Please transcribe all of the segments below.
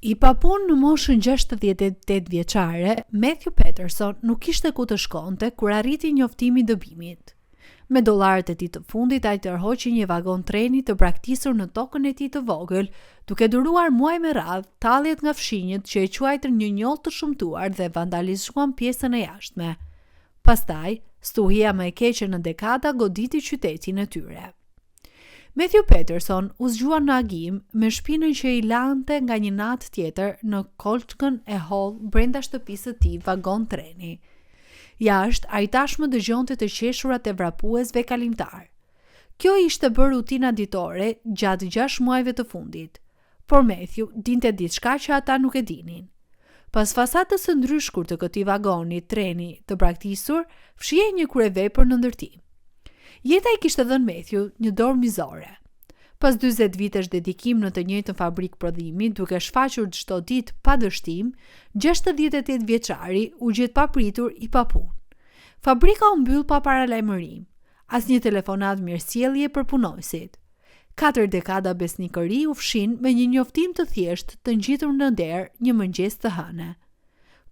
I papunë në moshën 68 vjeçare, Matthew Peterson nuk kishte ku të shkonte kur arriti njoftimi i dëbimit. Me dollarët e tij të fundit ai tërhoqi një vagon treni të braktisur në tokën e tij të vogël, duke duruar muaj me radhë talljet nga fqinjët që e quajtën një njollë të shëmtuar dhe vandalizuan pjesën e jashtme. Pastaj, stuhia më e keqe në dekada goditi qytetin e tyre. Matthew Peterson u zgjua në agim me shpinën që i lante nga një natë tjetër në koloçkën e hollë brenda shtëpisë së tij vagon treni. Jashtë, ai tashmë dëgjonte të qeshurat e vrapuesve kalimtarë. Kjo ishte bërë rutina ditore gjatë 6 muajve të fundit. Por Matthew dinte diçka që ata nuk e dinin. Pas fasadës së ndryshkur të këtij vagoni treni të braktisur, fshihej një kryevepër në ndërtim. Jeta i kishte dhënë Matthew një dorë mizore. Pas 40 vitesh dedikim në të njëjtën fabrikë prodhimi, duke shfaqur çdo ditë pa dështim, 68 vjeçari u gjet papritur i papunë. Fabrika u mbyll pa paralajmërim, asnjë telefonatë mirësjellje për punonjësit. Katër dekada besnikëri u fshinë me një njoftim të thjeshtë të ngjitur në derë një mëngjes të hëne.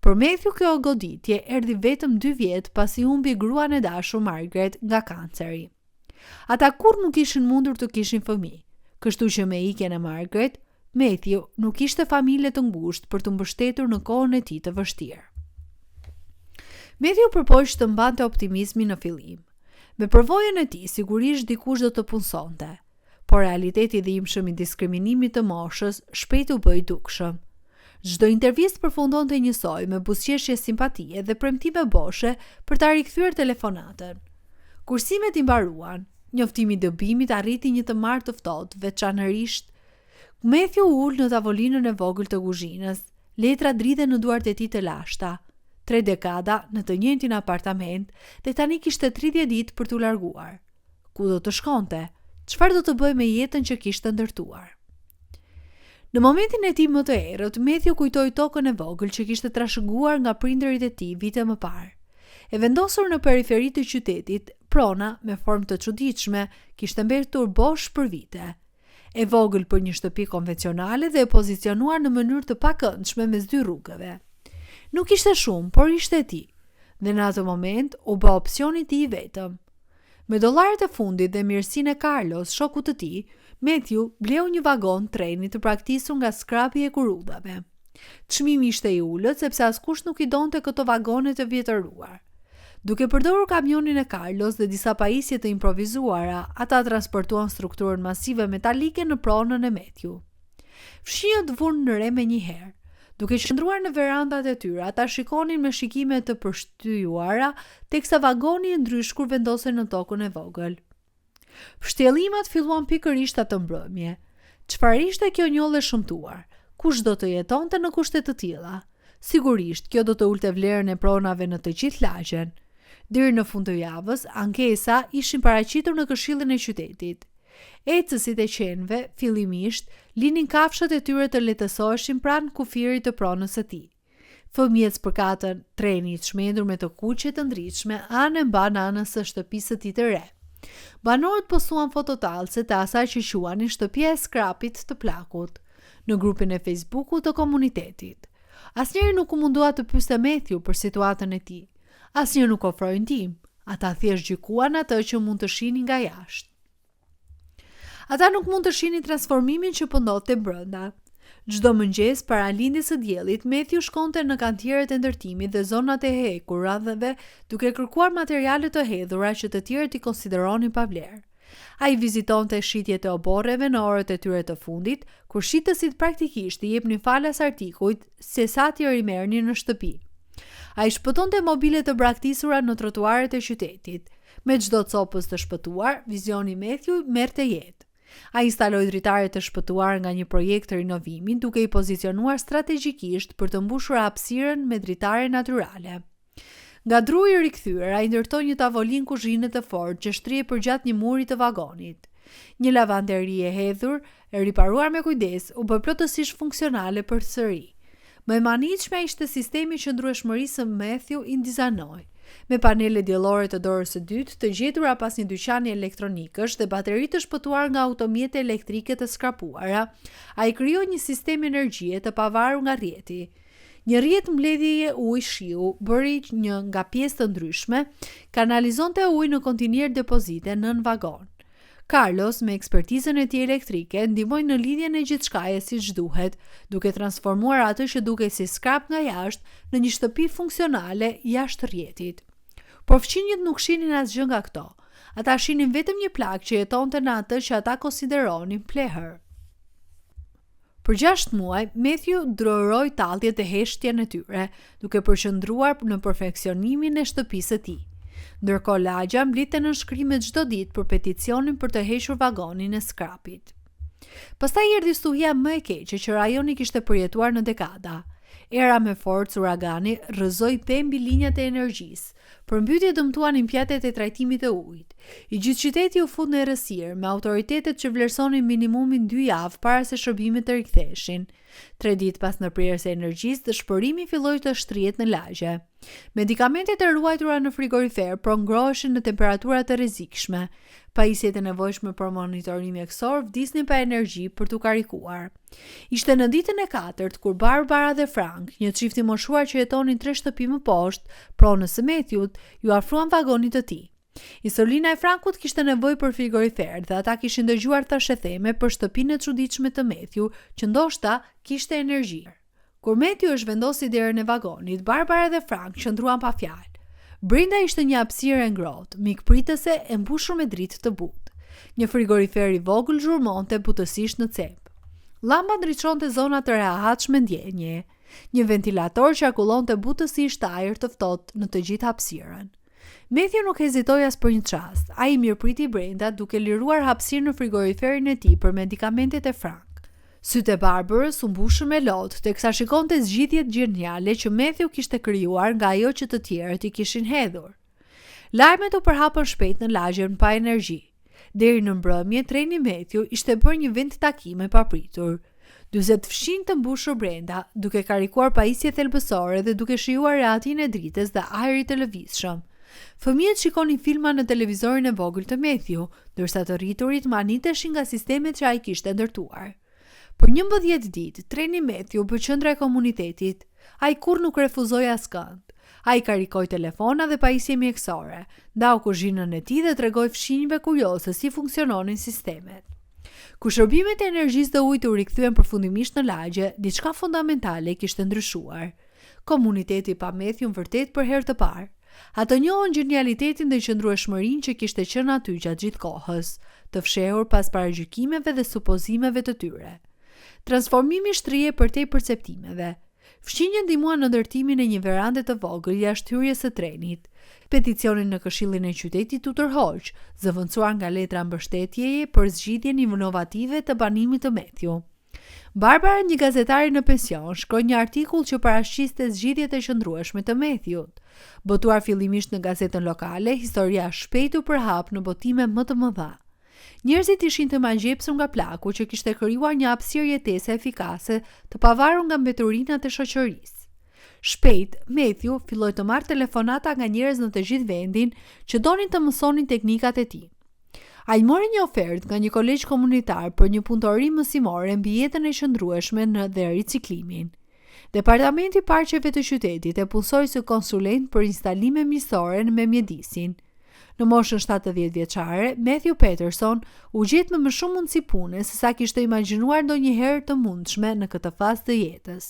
Për Matthew kjo goditje erdhi vetëm dy vjet pasi humbi gruan e dashur Margaret nga kanceri. Ata kurrë nuk kishin mundur të kishin fëmijë, kështu që me ikjen e Margaret, Matthew nuk kishte familje të ngushtë për t'u mbështetur në kohën e tij të vështirë. Matthew u përpoq të mbante optimizmin në fillim. Me përvojën e tij, sigurisht dikush do të punësonte. Por realiteti i dhimbshëm i diskriminimit të moshës shpejt u bë i dukshëm. Çdo intervistë përfundonte njësoj me buzëqeshje simpatie dhe premtime boshe për ta rikthyer telefonatën. Kursimet i mbaruan. Njoftimi i dëbimit arriti një të martë të ftohtë, veçanërisht Matthew u ul në tavolinën e vogël të kuzhinës. Letra dridhej në duart e tij të lashta. Tre dekada në të njëjtin apartament dhe tani kishte 30 ditë për t'u larguar. Ku do të shkonte? Çfarë do të bëhej me jetën që kishte ndërtuar? Në momentin e tij më të errët, Matthew kujtoi tokën e vogël që kishte trashëguar nga prindërit e tij vite më parë. E vendosur në periferi të qytetit, prona, me formë të çuditshme, kishte mbetur bosh për vite. E vogël për një shtëpi konvencionale dhe e pozicionuar në mënyrë të pakëndshme mes dy rrugëve. Nuk ishte shumë, por ishte e tij. Dhe në atë moment u bë opsioni i tij i vetëm. Me dollarët e fundit dhe mirësinë e Carlos, shokut të tij, Matthew bleu një vagon treni të braktisur nga skrapi i hekurudhave. Çmimi ishte i ulët sepse askush nuk i donte këto vagone të vjetëruar. Duke përdorur kamionin e Carlos dhe disa pajisje të improvizuara, ata transportuan strukturën masive metalike në pronën e Matthew. Fqinjët vunë re menjëherë. Duke qëndruar në verandat e tyre, ata shikonin me shikime të pështyjuara teksa vagoni i ndryshkur vendosej në tokën e vogël. Pështjellimat filluan pikërisht atë mbrëmje. Çfarë ishte kjo njollë e shëmtuar? Kush do të jetonte në kushte të tilla? Sigurisht, kjo do të ulte vlerën e pronave në të gjithë lagjen. Deri në fund të javës, ankesa ishin paraqitur në këshillin e qytetit. Ecësit e qenve, fillimisht, linin kafshët e tyre të lehtësoheshin pranë kufirit të pronës së tij. Fëmijët spërkatën treni i çmendur me të kuqe të ndritshme anë e mbanë anës së shtëpisë së tij të re. Banorët postuan foto tallëse të asaj që quanin shtëpia e skrapit të plakut në grupin e Facebookut të komunitetit. Asnjëri nuk u mundua të pyeste Matthew për situatën e tij. Asnjë nuk ofroi ndihmë. Ata thjesht gjykuan atë që mund të shihnin nga jashtë. Ata nuk mund të shihnin transformimin që po ndodhte brenda. Çdo mëngjes para lindjes së diellit, Matthew shkonte në kantieret e ndërtimit dhe zonat e hekurudhave duke kërkuar materiale të hedhura që të tjerët i konsideronin pa vlerë. Ai vizitonte shitjet e oborreve në orët e tyre të fundit, kur shitësit praktikisht i jepnin falas artikujt se sa t'i rimerrnin në shtëpi. Ai shpëtonte mobile të braktisura në trotuaret e qytetit. Me çdo copëz të shpëtuar, vizioni i Matthew merrte jetë. Ai instaloi dritare të shpëtuara nga një projekt rinovimi, duke i pozicionuar strategjikisht për të mbushur hapësirën me dritare natyrale. Nga dru i rikthyer, ai ndërtoi një tavolinë kuzhine të fortë që shtrihej përgjatë një muri të vagonit. Një lavanderi e hedhur, e riparuar me kujdes, u bë plotësisht funksionale përsëri. Më e mahnitshmja ishte sistemi i qëndrueshmërisë që Matthew i dizajnoi. Me panele diellore të dorës së dytë, të gjetura pas një dyqani elektronikësh dhe bateri të shpëtuar nga automjete elektrike të skrapuara, ai krijoi një sistem energjie të pavarur nga rrjeti. Një rrjet mbledhjeje ujë shiu bëri një nga pjesë të ndryshme, kanalizonte ujë në kontinierë depozite nën vagon. Carlos, me ekspertizën e tij elektrike, ndihmoi në lidhjen e gjithçkaje siç duhet, duke transformuar atë që dukej si skrap nga jashtë në një shtëpi funksionale jashtë rrjetit. Por fqinjët nuk shihnin asgjë nga këto. Ata shihnin vetëm një plak që jetonte në atë që ata konsideronin plehrë. Për gjashtë muaj, Matthew duroi talljet dhe heshtjen e tyre, duke përqendruar në perfeksionimin e shtëpisë së tij. Ndërkohë lagja mblidhte nënshkrime çdo ditë për peticionin për të hequr vagonin e skrapit. Pastaj erdhi stuhia më e keqe që rajoni kishte përjetuar në dekada. Era me forcë uragani rrëzoi pemë mbi linjat e energjisë, Përmbytjet dëmtuan impiantet e trajtimit të ujit. I gjithë qyteti u fut në errësirë, me autoritetet që vlerësonin minimumin dy javë para se shërbimet të riktheheshin. Tre ditë pas ndërprerjes së energjisë, dëshpërimi filloi të shtrihet në lagje. Medikamentet e ruajtura në frigorifer po ngroheshin në temperatura të rrezikshme. Pajisjet e nevojshme për monitorim mjekësor vdisnin pa energji për t'u karikuar. Ishte në ditën e katërt kur Barbara dhe Frank, një çift i moshuar që jetonin tre shtëpi më poshtë, pronës së Matthewt, iu afruan vagonit të tij. Insulina e Frankut kishte nevojë për frigorifer dhe ata kishin dëgjuar thashetheme për shtëpinë e çuditshme të Matthew që ndoshta kishte energji. Kur Matthew e zhvendosi derën e vagonit, Barbara dhe Frank qëndruan pa fjalë. Brenda ishte një hapësirë e ngrohtë, mikpritëse e mbushur me dritë të butë. Një frigorifer i vogël zhurmonte butësisht në cep. Llamba ndriçonte zona të rehatshme ndenjeje. Një ventilator qarkullonte butësisht ajër të ftohtë në të gjithë hapësirën. Matthew nuk hezitoi as për një çast. Ai i mirëpriti brenda, duke liruar hapësirë në frigoriferin e tij për medikamentet e Frank. Sytë e Barbarës u mbushën me lot teksa shikonte zgjidhjet gjeniale që Matthew kishte krijuar nga ajo që të tjerët i kishin hedhur. Lajmet u përhapën shpejt në lagjen pa energji. Deri në mbrëmje, treni Matthew ishte bërë një vendtakim i papritur. 40 fqinj të mbushur brenda, duke karikuar pajisje thelbësore dhe duke shijuar rehatinë e dritës dhe ajrit të lëvizshëm. Fëmijët shikonin filma në televizorin e vogël të Matthew, ndërsa të rriturit mahniteshin nga sistemet që ai kishte ndërtuar. Për 11 ditë, treni Matthew u bë qendra e komunitetit. Ai kurrë nuk refuzoi askënd. Ai karikoi telefona dhe pajisje mjekësore, ndau kuzhinën e tij dhe tregoi fqinjëve kuriozë se si funksiononin sistemet. Kur shërbimet e energjisë dhe ujit u rikthyen përfundimisht në lagje, diçka fundamentale kishte ndryshuar. Komuniteti pa Matthew vërtet për herë të parë. Ata njohën gjenialitetin dhe qëndrueshmërinë që kishte qenë aty gjatë gjithë kohës, të fshehur pas paragjykimeve dhe supozimeve të tyre. Transformimi shtrihej përtej perceptimeve. Fqinjët ndihmuan në ndërtimin e një verande të vogël jashtë hyrjes së trenit. Peticioni në këshillin e qytetit u tërhoq, zëvendësuar nga letra mbështetjeje për zgjidhjen inovative të banimit të Matthew. Barbara, një gazetare në pension, shkroi një artikull që paraqiste zgjidhjet e qëndrueshme të Matthewt. Botuar fillimisht në gazetën lokale, historia shpejt u përhap në botime më të mëdha. Njerëzit ishin të magjepsur nga plaku që kishte krijuar një hapësirë jetese efikase të pavarur nga mbeturinat e shoqërisë. Shpejt, Matthew filloi të marrë telefonata nga njerëz në të gjithë vendin që donin të mësonin teknikat e tij. Ai mori një ofertë nga një kolegj komunitar për një punëtori mësimore mbi jetën e qëndrueshme në dhe riciklimin. Departamenti i Parqeve të qytetit e punësoi si konsulent për instalime miqësore me mjedisin. Në moshën 70 vjeçare, Matthew Peterson u gjet me më shumë mundësi pune se sa kishte imagjinuar ndonjëherë të mundshme në këtë fazë të jetës.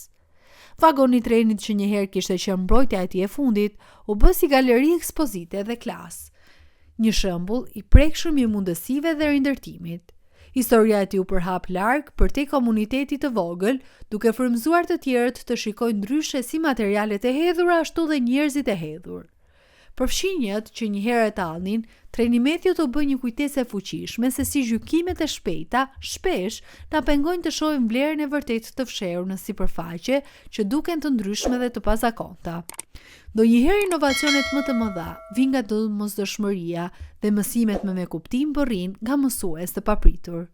Vagoni i trenit që një herë kishte qenë mbrojtja e tij e fundit, u bë si galeri ekspozite dhe klasë. Një shembull i prekshëm i mundësive dhe rindërtimit. Historia e tij u përhap larg përtej komunitetit të vogël, duke frymëzuar të tjerët të shikojnë ndryshe si materialet e hedhura ashtu dhe njerëzit e hedhur. Për fqinjët, që një herë e tallnin, treni Matthewt u bë një kujtesë e fuqishme se si gjykimet e shpejta, shpesh, na pengojnë të shohim vlerën e vërtetë të fshehur në sipërfaqe që duken të ndryshme dhe të pazakonta. Ndonjëherë inovacionet më të mëdha vijnë nga domosdoshmëria dhe mësimet më me kuptim mbërrijnë nga mësues të papritur.